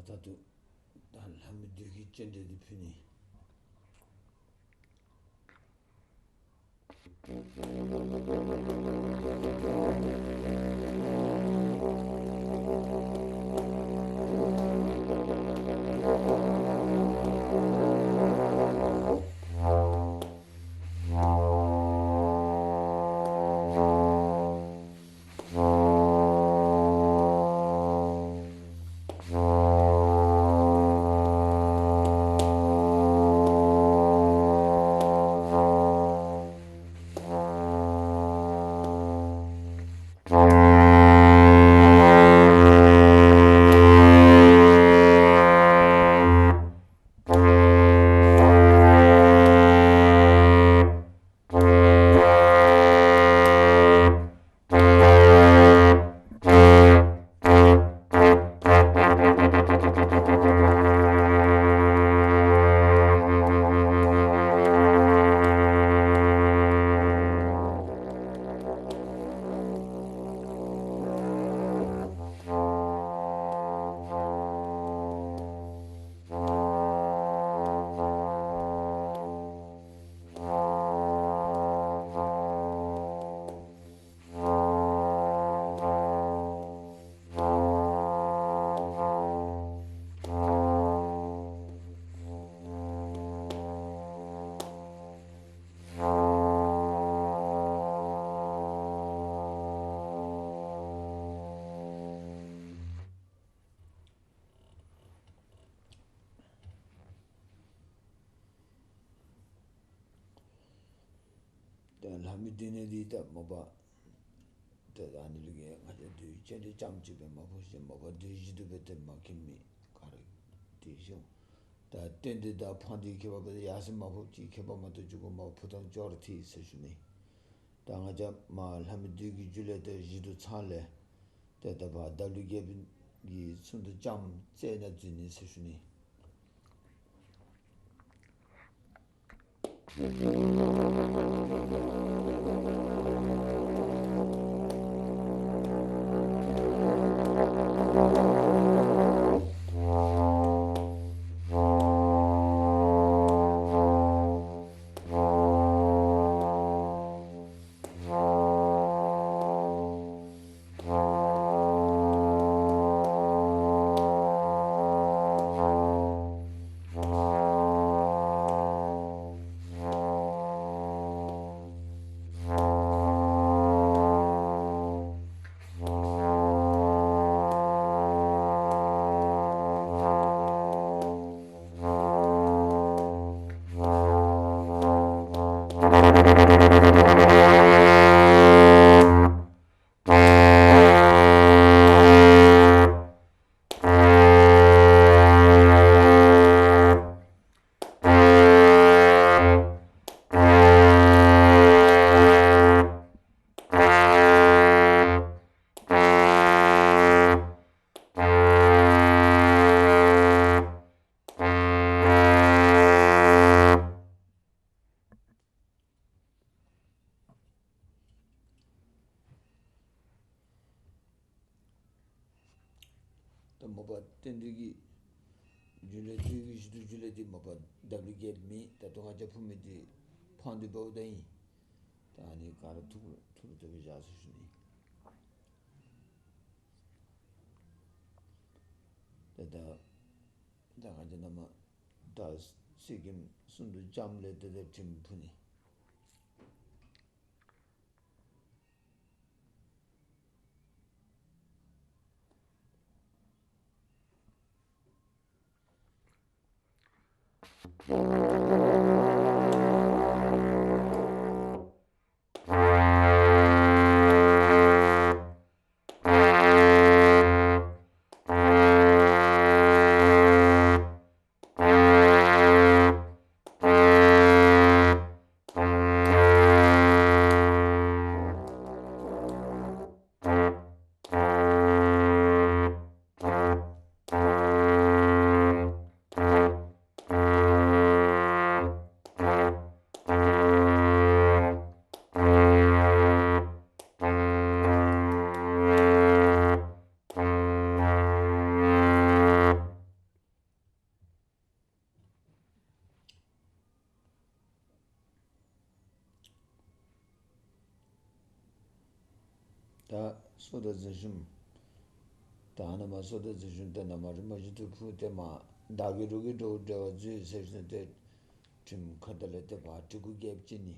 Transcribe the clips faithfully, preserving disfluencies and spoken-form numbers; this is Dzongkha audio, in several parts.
ད་ལྟོ་ད་ལྷ་མོའི་བདུད་ཀྱི་སྤྱན་འདྲེན་འདི་ཕུལ་ནི། ད་ལྷ་མོའི་བདུད་ནི་འདི་ད་མ་པ་ད་ཨ་ནི་ལུ་གིས་ང་བཅས་བདུད་སྤྱན་འདྲེན་རྐྱངམ་ཅིག་སྦེ་མ་ཕོག་ཅིག་མ་པ་བདུད་བཞི་དུ་སྦེ་ཏེ་མ་ཁེངས་མི་ག་ར་དེ་བཞིན་ད་རྟེན་འདི་དང་འཕང་འདི་ཁྱད་པར་འབད་ཡར་སེང་མ་ཕོག་ཅིག་ཁྱད་པར་མ་གཏོགས་ཅིག་གོ་མ་ཕུ་ཐང་ཅོག་ར་འཐད་ཟེར་ཞུ་ནི། ད་ང་བཅས་མ་ལྷ་མོའི་བདུད་ཀྱི་རྒྱུད་ལས་ཏེ་བཞི་དུ་ཚང་ལས་ཏེ་ད་བ་ཌབ་ལིའུ་གེ་པི་གི་ཚུལ་དུ་རྐྱངམ་རྩལ་ནང་འཛུལ་ནི་ཟེར་ཞུ་ནི། ད་མ་པ་རྟེན་འབྲེལ་གྱི་རྒྱུད་ལས་བདུད་ཀྱི་བཞི་དུ་རྒྱུད་ལས་འདི་མ་པ་ཌབ་ལིའུ་གེ་པི་མེད། ད་ལྟོ་ང་བཅས་ཕུལ་མི་འདི་འཕང་འདི་འབདཝ་ད་ཨིན། ད་ཨ་ནི་ག་ར་ཐུགས་ཐུགས་ལུ་བཏབ་སྦེ་བཞག་ཟེར་ཞུ་ནི། ད་ད་ད་ང་བཅས་ནང་མ་ད་གསེར་སྐྱེམས་གསུམ་དུ་ལྕམ་ལས་ཏེ་ད་ཁྲིམས་ཕུལ་ནི། ད་སོ་ད་འཛིན་ཤུལ། ད་ཨ་ནཱ་མར་སོ་ད་འཛིན་ཤུལ་ཏེ་ནཱ་མར་རིམ་པ་བཞིན་དུ་ཕུལ་ཏེ་མར་བདག་གི་རོགས་ཀྱི་འགྲོ་འབྲེལ་བ་མཛོད་ཟེར་ཞིནམ་ཏེ་ཁྲིམས་ཁ་ཐུག་ལས་ཏེ་ཕར་གྲི་གུ་རྒྱབ་ཅིག་ནི།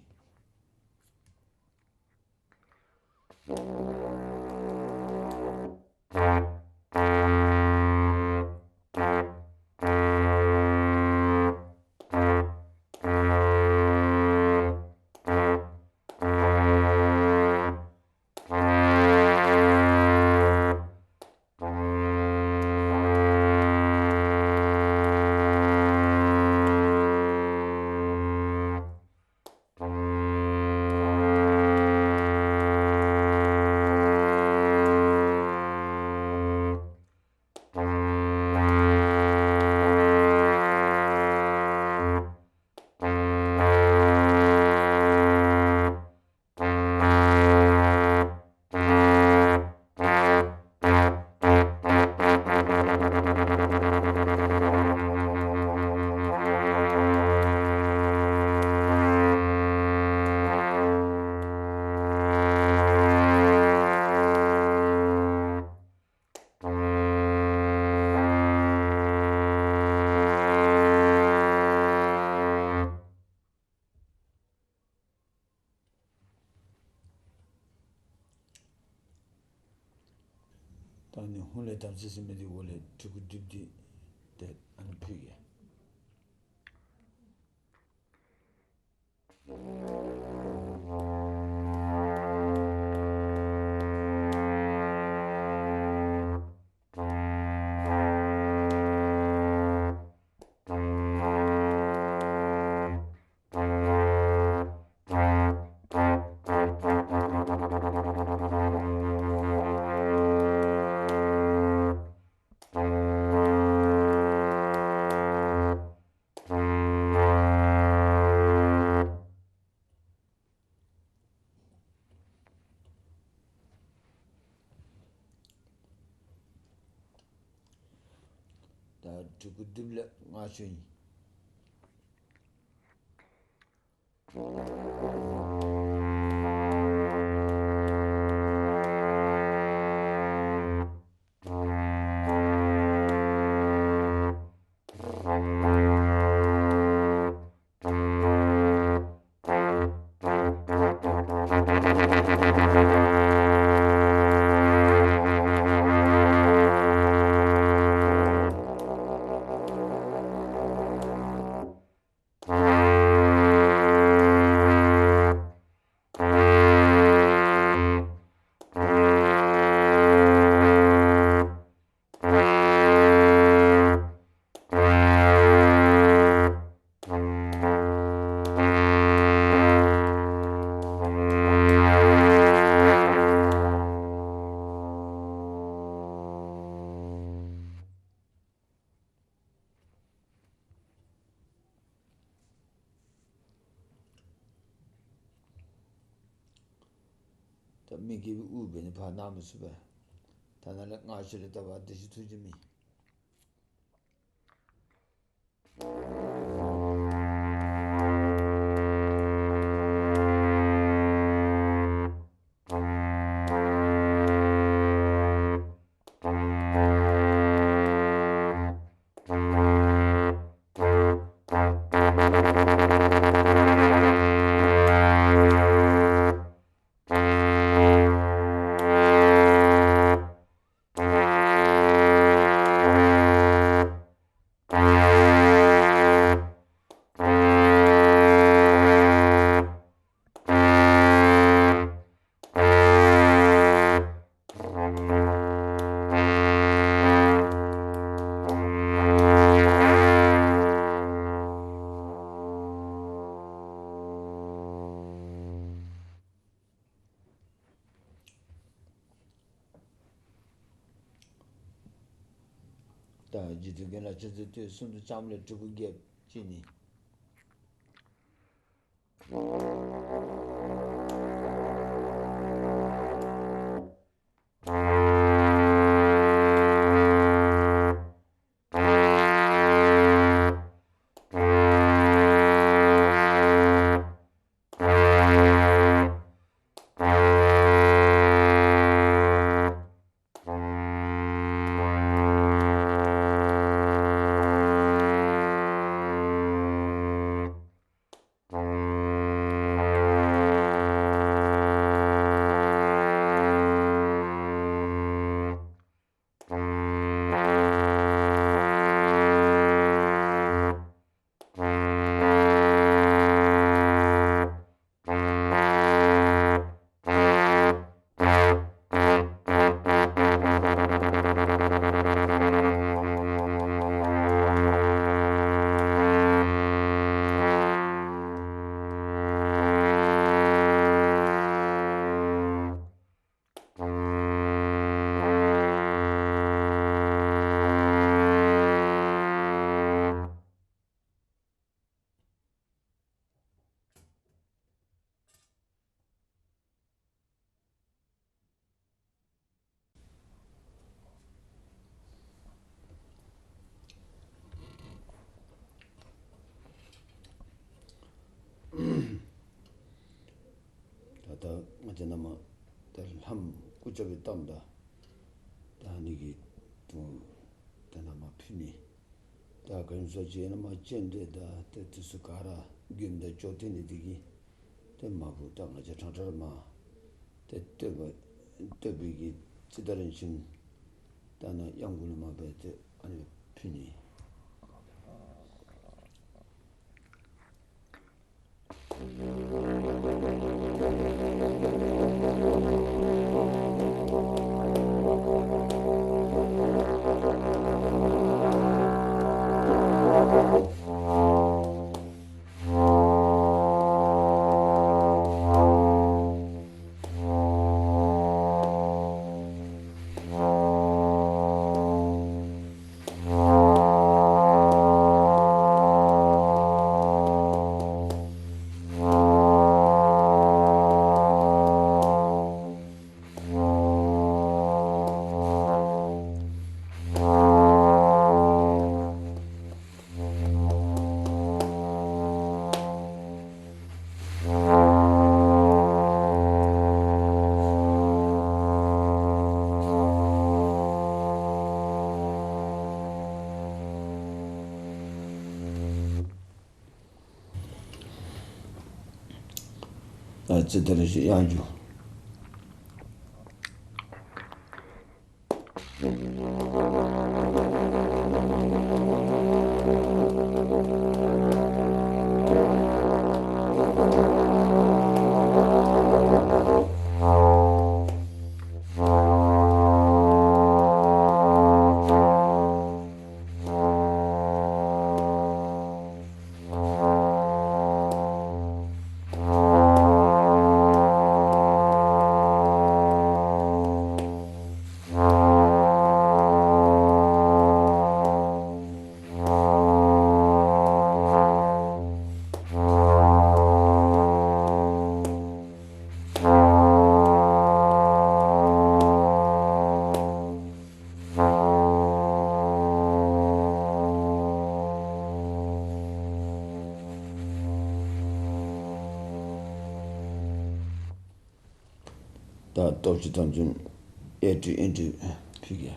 ད་ནི་ཧཱུྃ་ལས་དམ་ཚིག་ཟེར་མི་འདི་འོག་ལས་གྲི་གུ་བསྒྲིབས་ཏེ་ཏེ་ཨ་ནི་ཕུལ་གེ། ད་གྲི་གུ་བསྒྲིབས་ལས་སྔགས་ཆོས་ཨིན། ད་མི་དགེ་བའི་དབུགས་འབད་ནི་ཕར་གནང་མི་ཚུགས་པས། ད་ནཱ་ལས་སྔགས་ཆོས་ལས་བཏབ་པ་བདེ་གཤེགས་ཐུགས་རྗེ་མི། ད་རྗེ་བཙུན་དགེ་ལེགས་ཆོས་མཛད་ཐོད་གསུམ་དུ་བཅངས་ལས་གྲི་གུ་རྒྱབ་ཅིག་ནི། ཏེ་ནཱ་མར་ཏེ་ལྷམ་སྐུ་རྒྱབ་སྦེ་བཏབ་ད་ཏེ་ཨ་ནི་གི་དུང་ཏེ་ནཱ་མར་ཕུལ་ནི། ད་ག་ཨིན་ས་ཅིག་ནཱ་མར་སྤྱན་འདྲེན་ད་ཏེ་དེ་ཚུ་ག་ར་མགོནམ་དང་ཅོག་འཐདཔ་འདི་གིས་ཏེ་མ་བུ་ད་ང་བཅས་ཕྲང་ཕྲང་ར་མར་ཏེ་བསྟོད་པ་བསྟོད་པའི་གི་ཙིཏྟ་རིན་ཆེན་ད་ནཱ་གཡང་འགུགས་ལས་མར་སྦེ་ཏེ་ཨ་ནི་ཕུལ་ནི། ཨ་ཙིཏྟ་རིན་ཆེན་གཡང་འགུགས། ད་སྟོབས་ཆེན་དམ་ཅན་ཨེ་ཏི་ཨེ་ཏི་ཕི་གེ།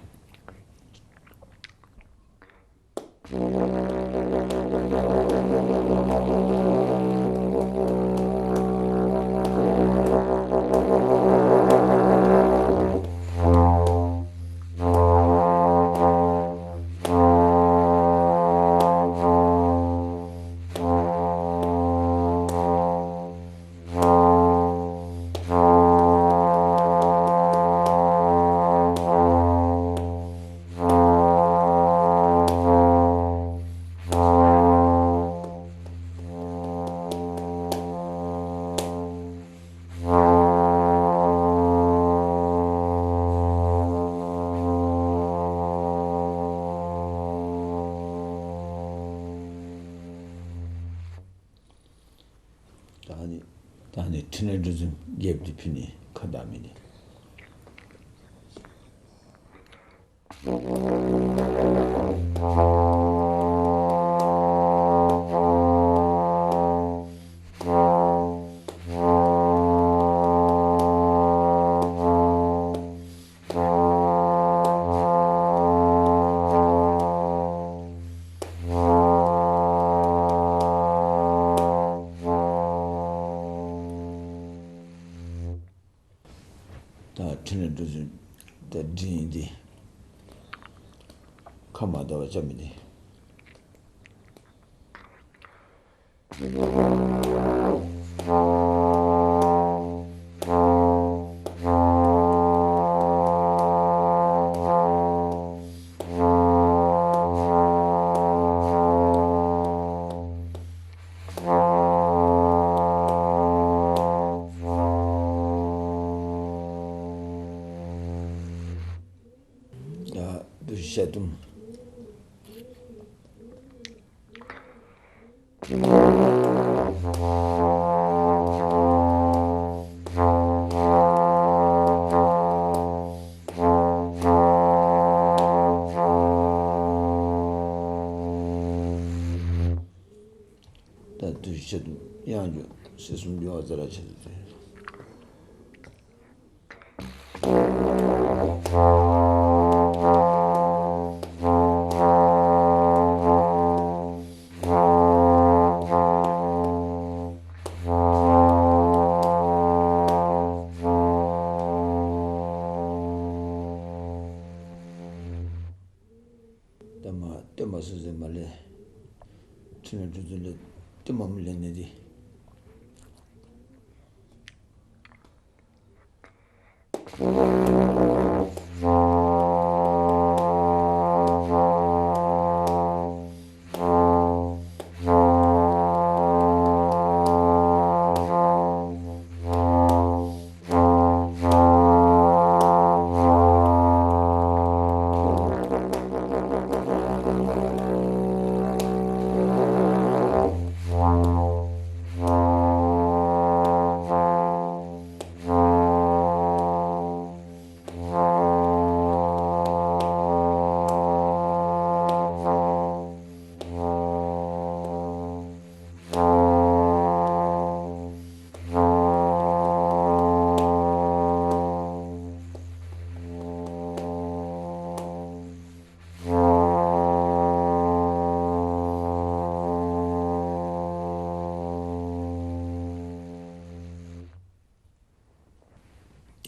ད་ནི་ད་ནི་ཕྲིན་ལས་འགྲོ་འཛིན་རྒྱལཔོ་འདི་ཕུལ་ནི་ཁ་བརྡ་མི་འདི། ད་ཕྲིན་ལས་འགྲོ་འཛིན་ད་འདི་ཨིན་ཏེ། ཁ་མ་བརྡ་བར་རྐྱབ་མི་འདི། ཡ་བདུད་བཤད་དུམ། ད་བདུད་བཤད་དུམ་གཡང་འགུགས་སྲིད་གསུམ་འདུལ་བ་ཛ་དྲག་ཆེ་ཟེར་ཏེ། བ་སུ་ཟེར་མ་ལས། ཁྲིམས་ལས་གྲོས་བསྡུར་ལས་ཏེ་མ་མི་ལེན་ནི་འདི།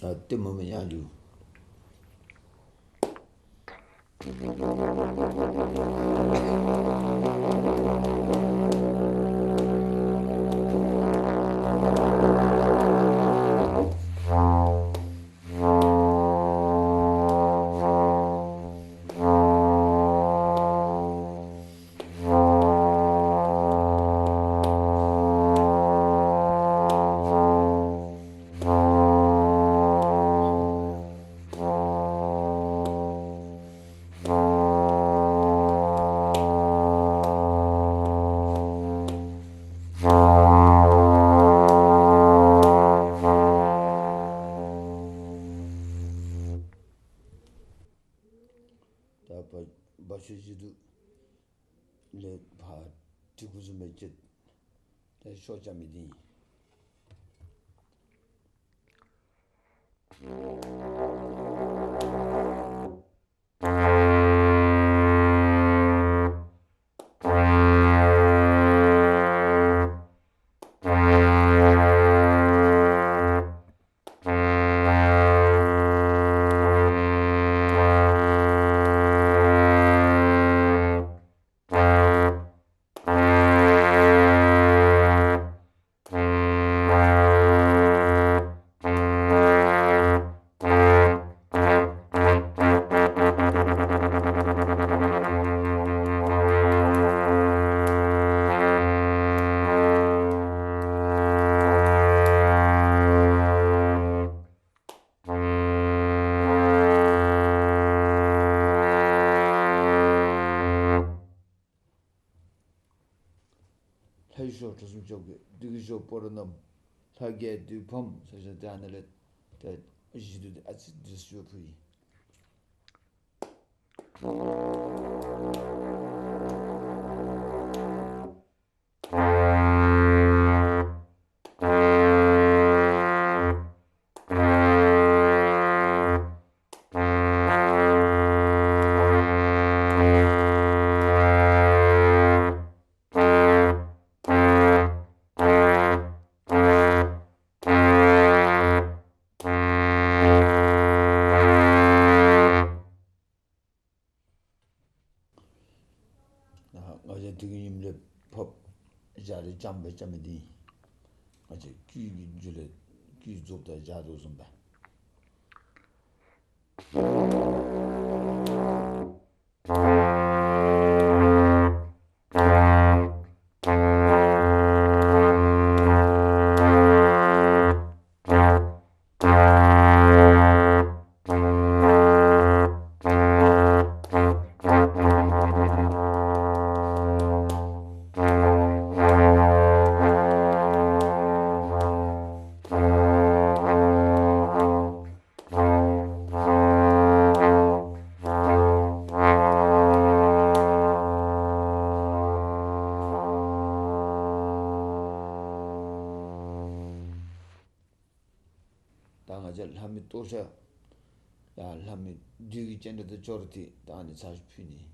ཨ་ཏེ་མ་མི་ཡང་འགྱོ། ད་བ་བ་ཤོད་ཅིག་འདུག་ལས་ཕར་གྲི་གུ་བཟུམ་སྦེ་བཅད། ད་ཤོ་རྐྱབ་མི་འདི་ཨིན། ལྷའི་ཞོ་གྲུ་གསུམ་ཅོག་གི། བདུད་ཀྱི་ཞོ་སྤ་རོ་བསྣམས། ལྷ་བརྒྱད་བདུད་ཕམ་ཟེར་ཞིནམ་ཏེ་ཨ་ནཱ་ལས་ཏེ་བཞི་འདུག་སྟེ་ཨ་ཙི་འདི་ཞོ་ཕུལ་ཡི། ང་བཅས་དུས་ཀྱི་ཉིམ་ལས་ཕབ་ཞག་རེ་རྐྱངམ་སྦེ་རྐྱབ་མི་འདི་ང་བཅས་ཀུན་གྱི་རྒྱུད་ལས་ཀུན་རྫོགས་དང་སྦྱར་དོ་བཟུམ་སྦེ། ད་ང་བཅས་ལྷ་མི་ལྟོ་ཆས་ཡང་ལྷ་མི་བདུད་ཀྱི་སྤྱན་འདྲེན་དང་ཅོག་ར་འཐདཔ་ད་ཨ་ནི་ཚར་ཅིག་ཕུལ་ནི།